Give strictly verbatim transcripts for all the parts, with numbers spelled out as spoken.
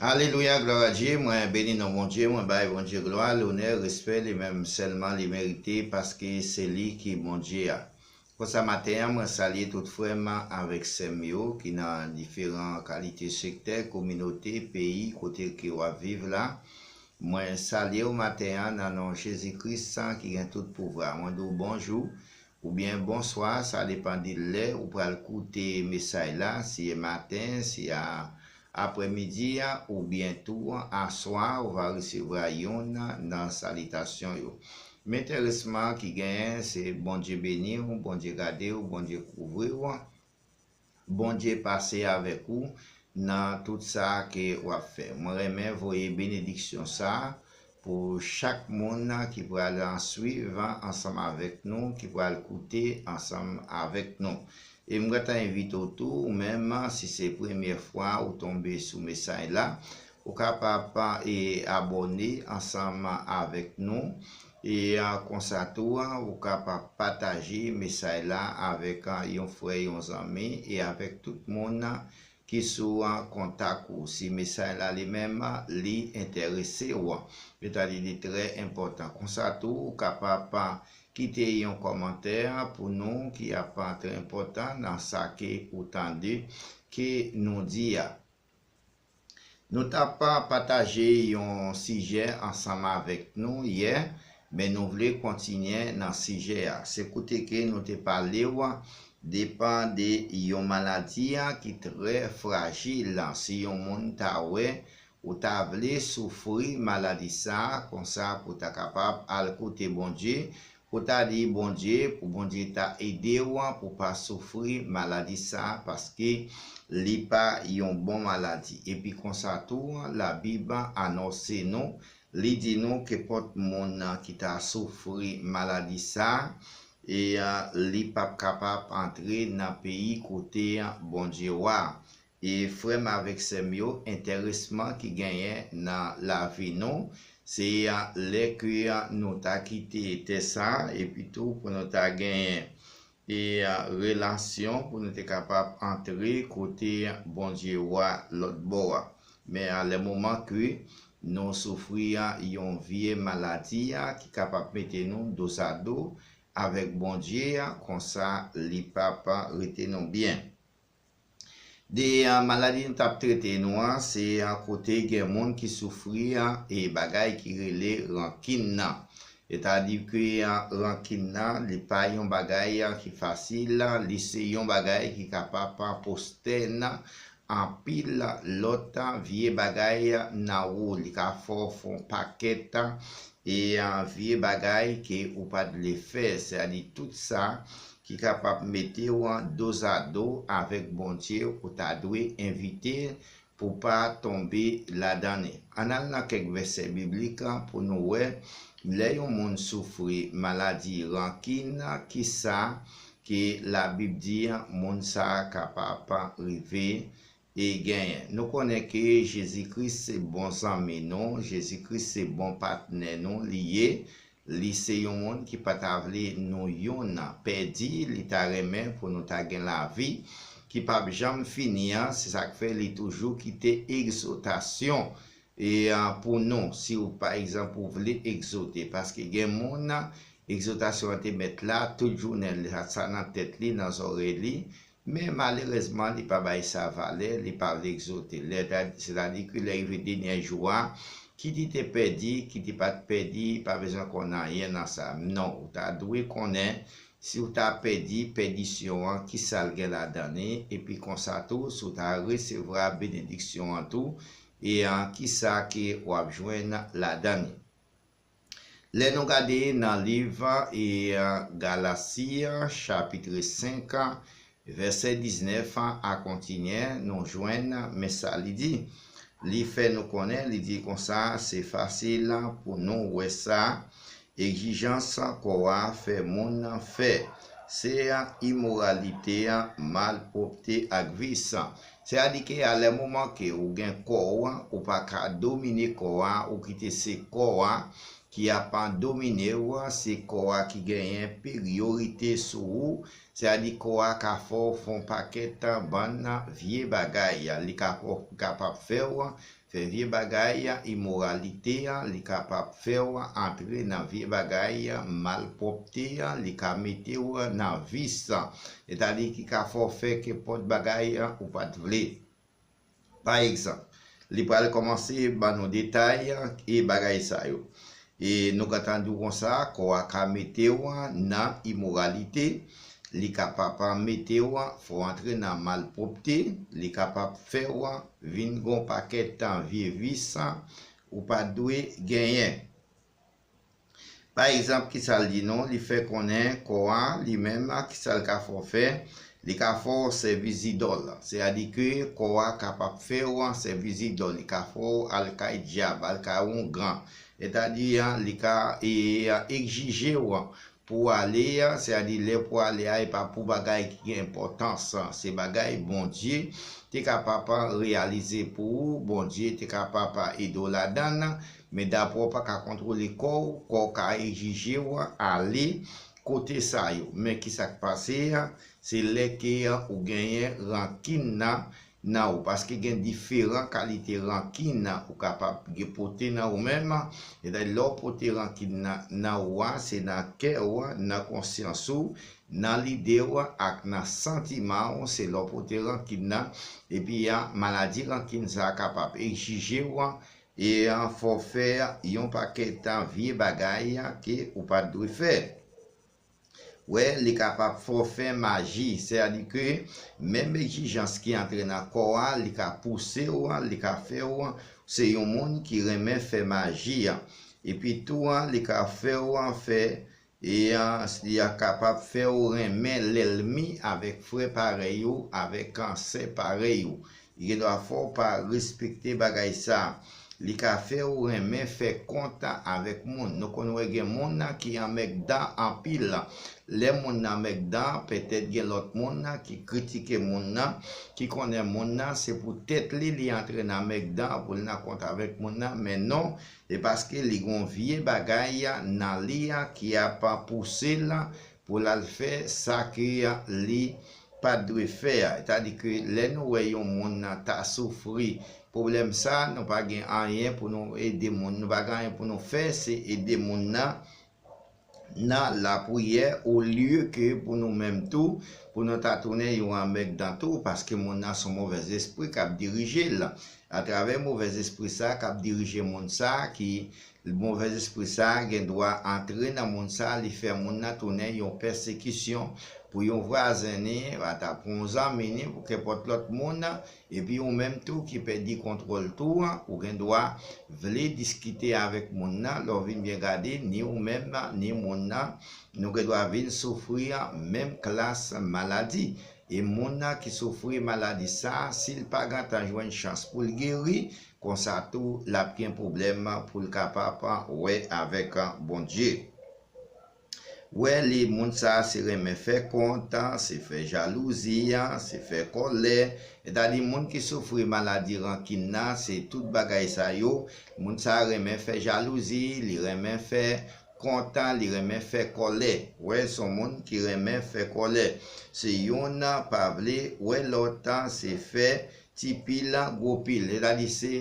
Alelouya, glwa a Dye. Mwen beni non Bondye, mwen bay Bondye glwa, lonè, respè, li menm sèlman li merite, paske se li ki Bondye a. Konsa maten an, mwen salye tout frè m avèk sè m yo ki nan diferan kalite sektè, kominote, peyi kote ke w ap viv la. Mwen salye w maten an nan non Jezi Kris ki gen tout pouvwa. Mwen di w bonjou oubyen bonswa, sa depann de lè ou pral koute mesaj la, si e maten, si a aprèmidi a, oubyen tou aswa, ou va resevwa youn nan salitasyon yo. Men enteresman ki genyen, se Bondye beni w, Bondye gade w, Bondye kouvri w, Bondye pase avèk ou nan tout sa ke w ap fè. Mwen renmen voye benediksyon sa a pou chak moun ki pral swiv ansanm avèk nou, ki pral koute ansanm avèk nou. E m gentan envite w tou, ou menm, si se premyè fwa ou tonbe sou mesaj la, ou kapab e abòne ansanm avèk nou. E a, konsa tou, a, ou kapab pataje mesaj la avèk a, yon frè, yon zanmi, e avèk tout moun ki sou a, kontak ou. Si mesaj la li menm, li enterese w, sètadi li trè enpòtan. Konsa tou, ou kapab kite yon kòmantè pou nou ki ap trè enpòtan nan sa ke ou tande ke nou di a. Nou t ap pataje yon sijè ansanm avèk nou yè, men nou vle kontinye nan sijè a. Se kote ke nou te pale w depan de yon maladi a ki trè frajil. Si yon moun ta wè ou ta vle soufri maladi sa a, konsa pou ta kapab al kote Bondye, pou ta di Bondye, pou Bondye ta ede w pou pa soufri maladi sa a, paske li pa yon bon maladi. Epi konsa tou, Labib anonse nou, li di nou ke kenpòt moun ki ta soufri maladi sa a, e a, li p ap kapab antre nan peyi kote Bondye wa. E frè m avèk sè m yo, enteresman ki genyen nan lavi nou, se a, lè ke a, nou ta kite tè sa a, epi tou pou nou ta genyen e a, relasyon pou nou te kapab antre kote Bondye wa lòt bò a. Men a, lè moman ke nou soufri a, yon vye maladi a ki kapab mete nou dozado avèk Bondye a, konsa li p ap rete nou byen. De a, maladi nou t ap trete nou an, se a, kote gen moun ki soufri a, e bagay ki rele rankin nan. Sètadi ke a, rankin nan, li pa yon bagay a, ki fasil, li se yon bagay ki kapab a, postèn anpil lòt a, vye bagay a, nan ou, li ka fè w fè yon pakèt a, e a, vye bagay ke ou pa t vle fè, sètadi tout sa ki kapab mete w an dozado avèk Bondye, ou ta dwe evite pou pa tonbe ladan li. Ann al nan kèk vèsè biblik pou nou wè, lè yon moun soufri maladi rankin, kisa ke Labib di moun sa a kapab rive e genyen. Nou konnen ke Jezi Kris se bon zanmi nou, Jezi Kris se bon patnè nou li ye. Li se yon moun ki pa ta vle nou youn pèdi, li ta renmen pou nou ta gen lavi ki p ap janm fini an. Se sa k fè li toujou kite egzòtasyon e a, pou nou, si w, pa egzanp, ou vle egzòte, paske gen moun, egzòtasyon an te mèt la, tout jounen l, sa nan tèt li, nan zòrèy li, men malerezman, li pa bay sa valè, li pa vle egzòte. Lè, sètadi ke lè rive dènye jou a, kit li te pèdi, kit li pa t pèdi, pa bezwen konn anyen nan sa. Non, ou ta dwe konnen, si w ta pèdi, pèdisyon an, kisa l gen ladan li, epi konsa tou, si w ta resevwa benediksyon an tou, e a, kisa ke w ap jwenn ladan li. Lè nou gade nan liv e Galasi, chapit senk, vèsè diznèf a kontinye, nou jwenn, men sa li di. Li fè nou konnen, li di konsa, se fasil pou nou wè sa, egzijans kò a fè moun fè. Se imoralite, malpwòpte ak vis. Sètadi ke a lè moman ke ou gen kò w, ou pa ka domine kò a, ou kite se kò a ki ap domine w, se kò a ki genyen priyorite sou ou, Sètadi kò a ka fè w fè yon pakèt bann vye bagay. Li ka fè w, kapab fè w fè vye bagay, imoralite, li kapab fè w antre nan vye bagay, malpwòpte, li ka mete w nan vis. Sètadi ki ka fè w fè kenpòt bagay ou pa t vle. Pa egzanp, li pral kòmanse ban nou detay e bagay sa yo. E nou ka tande w konsa, kò a ka mete w nan imoralite, li kapab mete w fè w antre nan malpwòpte, li kapab fè w vin gon pakèt vye vis ou pa dwe genyen. Pa egzanp, kisa l di nou? Li fè konnen kò a, li menm, kisa l ka fè w fè? Li ka fè w sèvis zidòl. Sètadi ke kò a kapab fè w sèvis zidòl. Li ka fè w al kay dyab, al kay oungan. Sètadi, li ka e, egzije w pou w ale, sètadi lè pou w ale a, e pa pou bagay ki gen enpòtans. Se bagay Bondye te kapab reyalize pou ou, Bondye te kapab ede w ladan l. Men dapre w pa ka kontwole kò w, kò w ka egzije w ale kote sa yo. Men ki sa k pase a? Se lè ke ou genyen rankin nan, nan ou. Paske gen diferan kalite rankin ou kapab gen pote nan ou menm. Sètadi lè w pote rankin nan, nan ou a, se nan kè w, nan konsyans ou, nan lide w ak nan santiman ou, se lè w pote rankin nan. Epi a, maladi rankin sa a kapab egzije w e fè w fè yon pakèt vye bagay ke ou pa t dwe fè. Wè, li kapab fè w fè maji, sètadi ke menm egzijans ki antre nan kò a, li ka pouse w, li ka fè w se yon moun ki renmen fè maji. Epi tou, li ka fè w fè, e li a kapab fè w renmen lènmi avèk frè parèy ou, avèk sè parèy ou. Li gendwa fè w pa respekte bagay sa. Li ka fè w renmen fè kont avèk moun. Nou konn wè gen moun ki anmègdan anpil. Lè moun nan anmègdan, petèt gen lòt moun ki kritike moun nan, ki konnen moun nan se pou tèt li, li antre nan anmègdan pou l nan kont avèk moun nan, men non, e paske li gon vye bagay nan li a ki ap pouse l pou l al fè sa ke li pa t dwe fè a. Sètadi ke lè nou wè yon moun nan ta soufri pwoblèm sa, nou pa gen anyen pou nou ede moun. Nou pa gen anyen pou nou fè, se ede moun nan nan lapriyè, olye ke pou nou menm tou, pou nou ta tounen yon anmègdan tou, paske moun nan se yon movèzespri k ap dirije l. Atravè movèzespri sa k ap dirije moun sa, ki movèzespri sa gendwa antre nan moun sa, li fè moun nan tounen yon pèsekisyon pou yon vwazen ni, ata pou yon zanmi ni, pou kenpòt lòt moun, epi ou menm tou ki pèdi kontwòl tou, ou gendwa vle diskite avèk moun nan. Lè w vin byen gade, ni ou menm, ni moun nan, nou gendwa vin soufri menm klas maladi. E moun nan ki soufri maladi sa, si l pa gentan jwenn chans pou l geri, konsa tou l ap gen pwoblèm pou l kapab wè avèk Bondye. Wè, li, moun sa se renmen fè kont, se fè jalouzi, se fè kòlè. Sètadi moun ki soufri maladi rankin nan, se tout bagay sa yo. Moun sa renmen fè jalouzi, li renmen fè kont, li renmen fè kòlè. Wè, se yon moun ki renmen fè kòlè. Se youn pa vle wè lòt, se fè ti pil, gwo pil. Sètadi se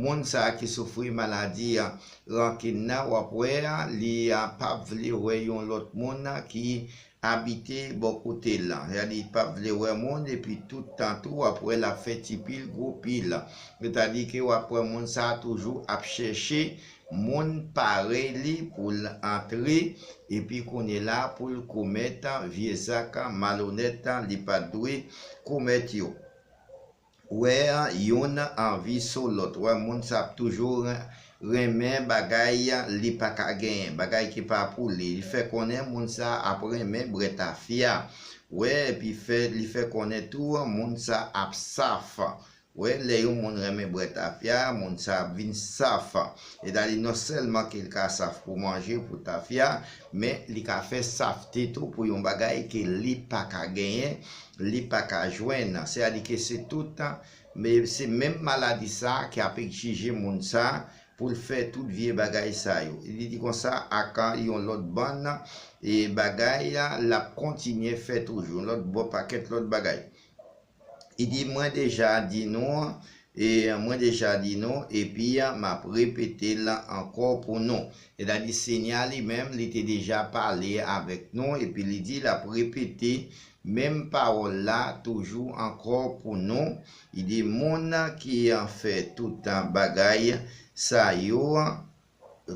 moun sa ki soufri maladi rankin nan, w ap wè li p ap vle wè yon lòt moun ki abite bò kote l. Sètadi li p ap vle wè moun, epi tout tan tou w ap wè l ap fè ti pil, gwo pil. Sètadi ke w ap wè moun sa toujou ap chèche moun parèy li pou l antre, epi kounye la pou l komèt vye zak malonèt li pa t dwe komèt yo. Wè, youn anvi so lòt. Wè, moun sa ap toujou ren-, renmen bagay li pa ka genyen, bagay ki pa pou li. Li fè konnen moun sa ap renmen bwè tafya. Wè, epi fè, li fè konnen tou, moun sa ap saf. Wè, lè yon moun renmen bwè tafya, moun sa ap vin saf. Sètadi non sèlman ke l ka saf pou manje, pou tafya, men li ka fè safte tou pou yon bagay ke li pa ka genyen, li pa ka jwenn. Sètadi ke se tout, men se menm maladi sa ki ap egzije moun sa pou l fè tout vye bagay sa yo. Li di konsa, ak yon lòt bann e bagay, l ap kontinye fè toujou, yon lòt bò pakèt lòt bagay. Li di, mwen deja di nou, e mwen deja di nou, epi m ap repete l ankò pou nou. Sètadi, Senyè a li menm, li te deja pale avèk nou, epi li di, l ap repete menm pawòl la toujou ankò pou nou. Li di, moun ki fè tout bagay sa yo,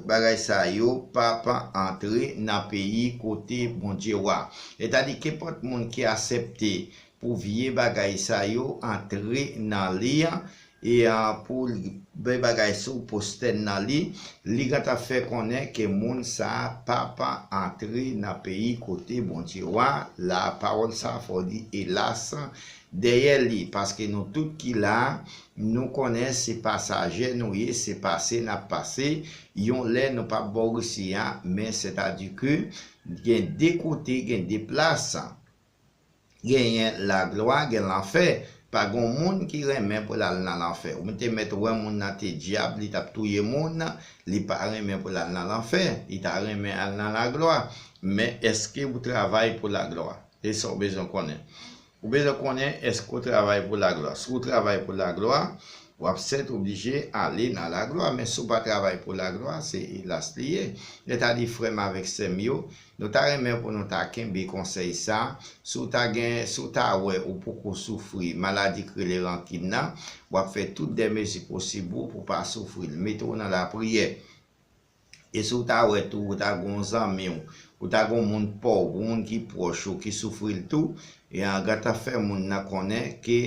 bagay sa yo p ap antre nan peyi kote Bondye w a. Sètadi, kenpòt moun ki aksepte pou vye bagay sa yo antre nan li, e a, pou vye bagay sou postèn nan li, li gentan fè konnen ke moun sa a p ap antre nan peyi kote Bondye w a. La pawòl sa a, fò w di elas dèyè li, paske nou tout ki la, nou konnen se pasaje nou ye, se pase n ap pase, yon lè nou p ap bò isi a, men sètadi ke gen de kote, gen de plas. Genyen laglwa, gen lanfè. Pa gen moun ki renmen pou l al nan lanfè. Ou te mèt wè moun nan te dyab, li t ap touye moun, li pa renmen pou l al nan lanfè. Li ta renmen al nan laglwa. Men èske ou travay pou laglwa? Se sa w bezwen konnen. Ou bezwen konnen èske w travay pou laglwa. Si w travay pou laglwa, w ap sèt oblije ale nan laglwa. Men si w pa travay pou laglwa, se elas li ye. Sètadi, frè m avèk sè m yo, nou ta renmen pou nou ta kenbe konsèy sa. Si w ta gen, si w ta wè ou poko soufri maladi k rele rankin nan, w ap fè tout de mezi posib ou pou w pa soufri l. Mete w nan lapriyè. E si w ta wè tou, ou ta gen yon zanmi w, ou ta gen yon moun pa w, yon moun ki pwòch ou, ki soufri l tou, e a, gentan fè moun nan konnen ke,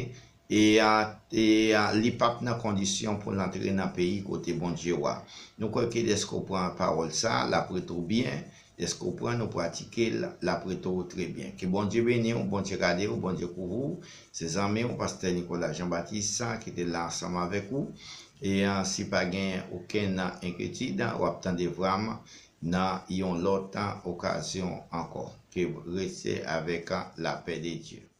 e a, e a, li p ap nan kondisyon pou l antre nan peyi kote Bondye w a. Nou kwè ke dèske w pran pawòl sa, l ap ret ou byen, dèske w pran l, ou pratike l, l ap ret ou trè byen. Ke Bondye beni w, Bondye gade w, Bondye kouvri w. Se zanmi w, pastè Nicolas Jean Baptiste, ki te la ansanm avèk ou. E a, si pa gen okenn enkyetid, w ap tande vwa m nan yon lòt okazyon ankò. Ke rete avèk lapè de Dye.